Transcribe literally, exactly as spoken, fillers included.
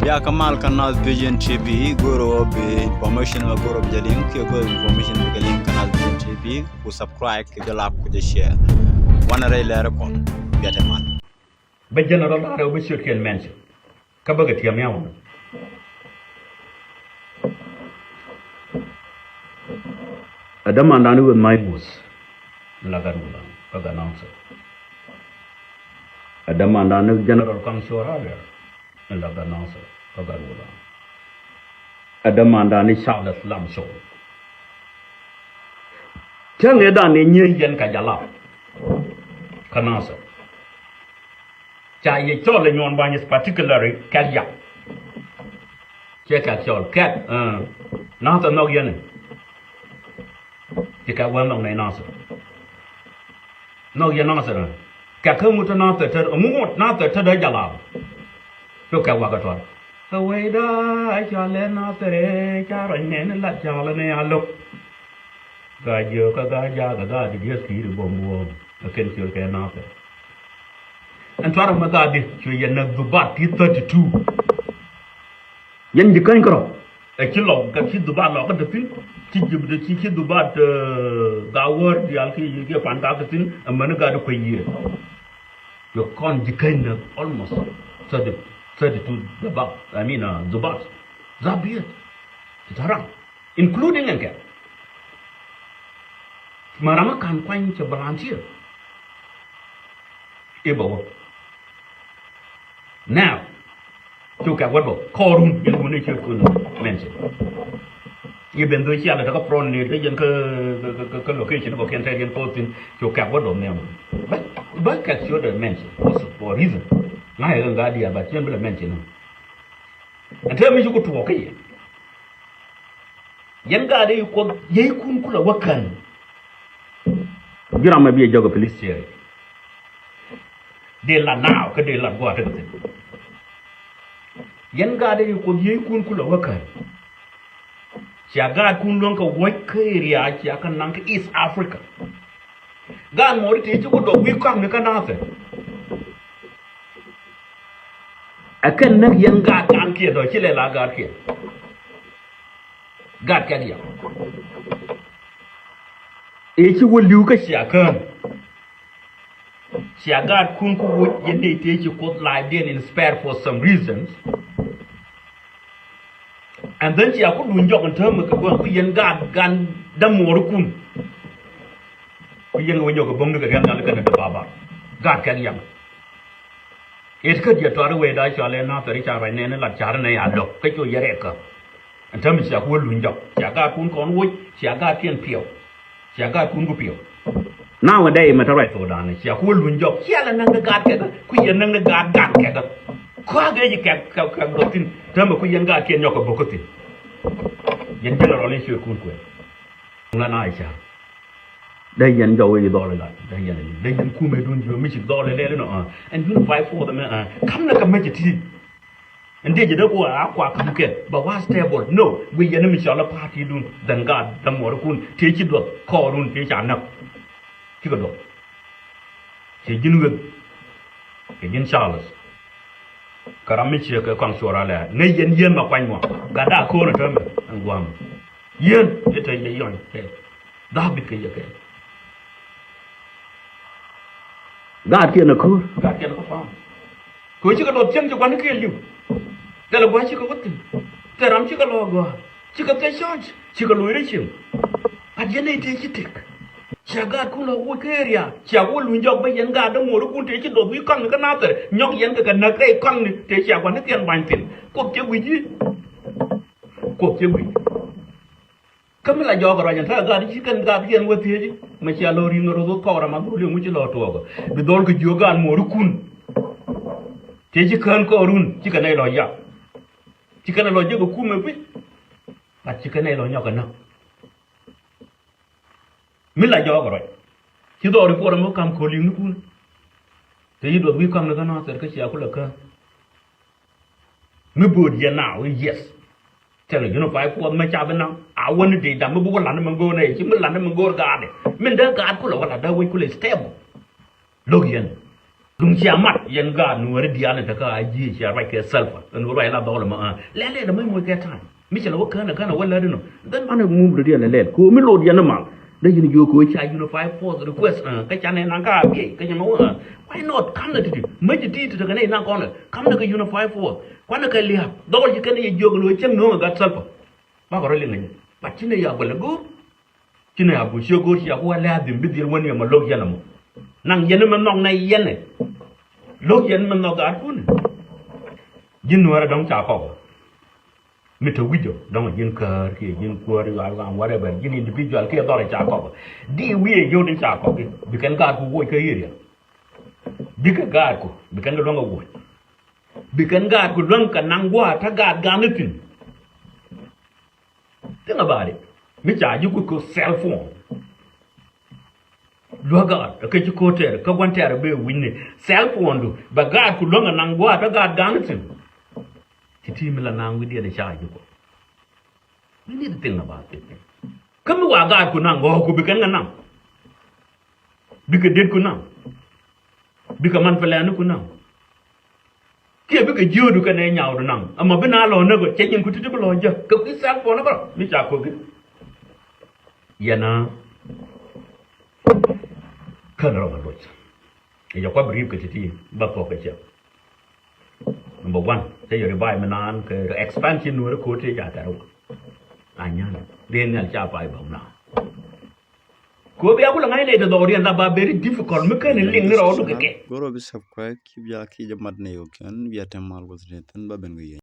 Ya kamal kä Naath Vision T V, go̱o̱rä bi information mɛ go̱o̱rä bi jɛ liŋ, kiɛ go̱o̱rä bi information bi jɛ liŋ kä Naath Vision T V, ku subscribe, kiɛ jɛ like, ku jɛ share. Wanɛ rɛy lɛr kɔn, biatɛ mal. Bɛ general da̱rɛ wä bä ciötkiɛn mention. Kä bä kɛ tiɛm ya wä. Ɛ dämandan ni Weth Mac Muth. Ni la gat wula kä gat nɔŋ sɛ. Ɛ dämandan ni General Kaŋ Cuɔr Awer. Ni la gat nɔŋ sɛ kä gat wula. Ɛ dämandan ni Charles Lam Col. Cäŋ ëëdan ni nyiey yɛn kɛ jalap kä nɔŋ sɛ. Ca yɛ cɔl ɛ nyuɔn bany, is particularly kɛk yak. Ciɛ kɛk cɔl kɛk, eh, nɔ̱thɛ nhɔk yɛn. Ci kɛk wä nhɔk nɛy nɔ̱thɛ. Nhɔk yɛn nɔ̱thɛ. Kɛk kä ŋut te nɔ̱thɛ te, ŋut nɔ̱thɛ te dee jalap. Cu kɛk wä kɛ tuɔl. Kɛ wecda cɔal ɛ nɔ̱thɛ rɛ ca rɔny nɛn lat cɔal ɛ nɛ a lo̱k. Gaa jiök kä gaa jaak kä gaa di dieth ki̱i̱r i̱ buɔ̱m buɔ̱ɔ̱m ɛ kɛn ciöl kɛ naath ɛ. Ɛn tuarɛ mɛ gaa di cuɛ yɛ näk dhubat ti thirty two. Yɛn ji̱ käny kärɔ ɛ ci lɔk kä ci dhubat lɔk kä te thi̱n. Ci ji̱ ci ci dhubat gaa wäär diaal ki kiɛ pan gaa kä thi̱n. Ɛ mäni gaa di kuec yiëë. Cuɛ kɔn ji̱ käny näk almost thirty, thirty two dhubat, I mean, dhubat. Dhap bieth ti ta̱ra̱ŋ. Including ɛn kɛ. Mɛ ram mi ka̱n kuany cɛ volunteer. I̱ bɛ wä. Now cu kɛk wä bä kɔɔrun yɛn wun i̱ cɛ kun mention. Even though cialɛ te kä front ni te yɛn kä kä location bä kiɛn te yɛn post in cu kɛk wä dɔm nɛm. Bä bä kɛk ciöt ɛ mention for a reason. Ŋa̱c ɛ ɣän gaa diaal but yɛn bi lɛ mention. Ɛn te mi ci ku tuɔɔk kä yɛ. Yɛn gaat dee Kuoth yiëëkun kulɛ wä kän. Ji̱ ram ɛ bi ɛ jɔk ɛ police ceri. Dee lat naaw kä dee lat gua̱a̱th tek thi̱n. Yɛn gaat dee Kuoth yiëëkun kulɛ wä kän. Cia gaatkun luäŋ kɛ wuɔ̱c kä area cia kɛ naŋ kä East Africa. Gaat mɔɔri tëë ci ku dɔk wi̱i̱ kɔaŋni kä nathɛ. Ɛ kɛn näk yɛn gaat gankiɛn dɔ̱ ci lɛ la gaatkiɛn. Gaat kɛk yɛ. Ëë ci wä li̱w kä cia kään. Cia gaatkun ku wuc yɛn nɛy tëë ci Kuoth la̱a̱cdiɛn inspire for some reasons. And then cia ku luny jɔk in täämɛ kɛ gua̱a̱th ku yɛn gaat gan dämuɔɔrikun. Ku yɛn kɛ wä nyɔk kɛ bo̱ŋni kɛ rial nhial kɛnɛ dee baba. Gaat kɛk yam. It kä diɛ tɔri wecda cɔal ɛ nathɛri ca ruac nɛɛni lat ca̱ri nɛy a lo̱k kä cu yɛ rɛɛk kä. Ɛn täämɛ cia ku wä luny jɔk cia gaatkun kɔn woc cia gaatkiɛn piɛw. Cia gaatkun ku piɛw. Nowadays mɛ te ruac thokdan cia ku wä luny jɔk cia lɛ näŋ ni gaat kɛkä ku yɛn näŋ ni gaat gan kɛkä. Kɔak ëë ci kɛk kɛk kɛk dɔ̱k thi̱n täämɛ ku yɛn gaatkiɛn nyɔk kɛ bo̱k kä thi̱n. Yɛn general in ciötkun kuɛn. Ŋuɛn a i̱ ca̱r. Dee yɛn jɔw i̱ dhɔl ilat dee yɛn i̱ dee yɛn kumɛ dun jiö mi ci dhɔl ilɛl inɔ. Ɛn unified force ɛmɛ kam na kɛ mec iti. Ɛn dee jɛ dee ku a kua kam kɛ ba wa stable no. Guic yɛn mi cɔl i̱ party dun dhän gaat dämuɔɔrikun tëë ci duɔth kɔɔrun tëë ca näk. Cikɛ duɔth. Ciɛ ji̱n Weth kɛ ji̱n Charles. Kɛ ram mi ciɛ kɛ kɔaŋ cuɔr alɛ ŋäc yɛn yien ma kuany mɔ gat daa ko̱o̱r ɛ täämɛ ɛn gua̱a̱m. Yien i̱ te yɛ yɔny kɛ. Dhap bit kɛ yɛ kɛ. Gaatkiɛn ɛ ko̱o̱r. Gaatkiɛn ɛ ko̱o̱r. Kɛ ɣöö cikɛ duɔth cieŋ ci gua̱nikiɛn li̱w. Thilɛ gua̱a̱th cikɛ wä thi̱n. Thil ram cikɛ lɔ gɔaa. Cikɛ thil cɔc cikɛ lo̱c rɛy cieŋ. But yɛn nɛy tëë ci tëk. Cia gaatkun lɔ woc kä area cia wä luny jɔk bä yɛn gaat dämuɔɔrikun tëë ci duɔth wi̱i̱ kɔaŋni kä nathɛr nyɔk yɛn kɛ kɛ näk rɛy kɔaŋni tëë cia gua̱nikiɛn bany thi̱n. Kuoth ciɛ guic i̱. Kuoth ciɛ guic. Kä mi la jɔɔk ruac ɛn ta̱a̱ gaat ci kɛn gaatkiɛn wä thiec. Mɛ cia lɔ ri̱ŋ roth wä kɔɔr ama dholi ŋuci lɔ tuɔɔk. Bi dhɔl kɛ jiök gaat muɔɔrikun. Tëë ci kään kɔɔrun cikɛ nɛy lɔ jak. Cikɛ nɛy lɔ jak kɛ kumɛ pi̱c. But cikɛ nɛy lɔ nyɔk kɛ näk. Mi la jɔɔk ruac ci dhɔɔri kuɔrɛ mi kam ko̱li̱ŋnikun. Tëë ci duɔth wi̱i̱ kɔaŋni kä nathɛr kä cia kulɛ kään. Mi bo̱o̱t yɛn naaw i̱ yes. Thilɛ unified force mɛ ca bi naŋ a wäni dee dam mi bi wä la̱t ni mi go̱o̱r nɛ ci mi la̱t ni mi go̱o̱r gaatdɛ. Min dee gaat kulɛ wä la̱t dee wec kulɛ stable. Lo̱k yɛn. Duŋ cia mat yɛn gaat nuɔ̱ɔ̱ri diaal ni tekä a ji̱ cia ruac kɛ self. Ɛn wä ruac la dhɔl ɛmɔ a lɛl lɛl ɛmɔ moc kɛ ta̱a̱n. Mi cɛ lɛ wä känɛ känɛ wä lät inɔ. Then manɛ mum rɛ diaal lɛ lɛl kɛ ɣöö mi lot yɛn imal. Dee yɛn jiök kɛ ɣöö cia unified force request kä canɛ naŋ ka a biɛy kä yɛn wä. Why not? Kamnɛ ti̱ti̱ mäc ji̱ ti̱ti̱ tekɛ nɛy naŋ kɔnɛ. Kamnɛ kɛ unified force. Kuanɛ kɛ lia̱a̱k dhɔl ji̱ kɛn yɛ jiök kɛ ɣöö cäŋ nööŋɛ gat self. Bakɔ rɔ liŋ ɛ jɛ. But ci nɛ ya bä lɛ go̱o̱r. Ci nɛ ya bä ciö go̱o̱r ci ya ku wä lɛ a dhim bi dhil wä ni ɛmɔ lo̱k yɛn ɛmɔ. Naŋ yɛn ɛmɛ nhɔk nɛ yɛn ɛ. Lo̱k yɛn ɛmɛ nhɔk gaatkun. Ji̱n nuäärä dɔ̱ŋ ca kɔk. Mi te wi̱c ɔ dɔ̱ŋ ji̱n käär kiɛ ji̱n kuäär yual ɣaam whatever ji̱n individual kiɛ dhɔr ca kɔk. Di wi̱i̱ ɛ yot in ca kɔk i̱ bi kɛn gaatku woc kä area. Bikɛ gaatku bi kɛn kɛ luäŋ ɛ woc. Bi kɛn gaatku luäŋ kɛ naŋ gua̱a̱r te gaat gaatni thi̱n. Think about it. Mi ca ji̱ kuc kɛ cell phone. Luäk gaat kä ci ko̱r tɛɛr kä gua̱n tɛɛr bee wi̱cni. Cell phone du bɛ gaatku luäŋ kɛ naŋ gua̱a̱r te gaat gaatni thi̱n. Ci ti̱i̱ mi la naŋ wi̱cdiɛn ca ji̱ kɔ. We need to think about this thing. Kä mi wa gaatku naŋ ɣɔ̱ɔ̱ku bi kɛn kɛ naŋ. Bikɛ detku naŋ. Bikɛ man pɛlɛɛniku naŋ. Kiɛ bikɛ jiöödu kɛnɛ nyawdu naŋ. Ɛmɔ bi na lɔ näk ɔ cɛ nyin ku ti̱ti̱ bi lɔ jä kɛ kui̱ cell phone bä mi ca ko̱ki. Yɛn a kän rɔ ma loc. Ɛ jɛ kua bi ri̱i̱p kɛ ti̱ti̱ bä thuɔ̱k kɛ cɛ. Number one, te yɛ revive mi naan kɛ expansion nuɔri ko̱o̱t te ca kɛrɛ wä. A nyan riɛn nhial ca pay bä na. Ko bia kulɛ ŋa̱c nɛy te dhɔk riɛn la ba very difficult mi kɛn liŋ ni rɔɔdu kɛ kɛ. Goro bi subscribe ki bia ki jɛ mat nɛy wä kɛn bia te mal wä thi̱n ba ben kɛ yɛn.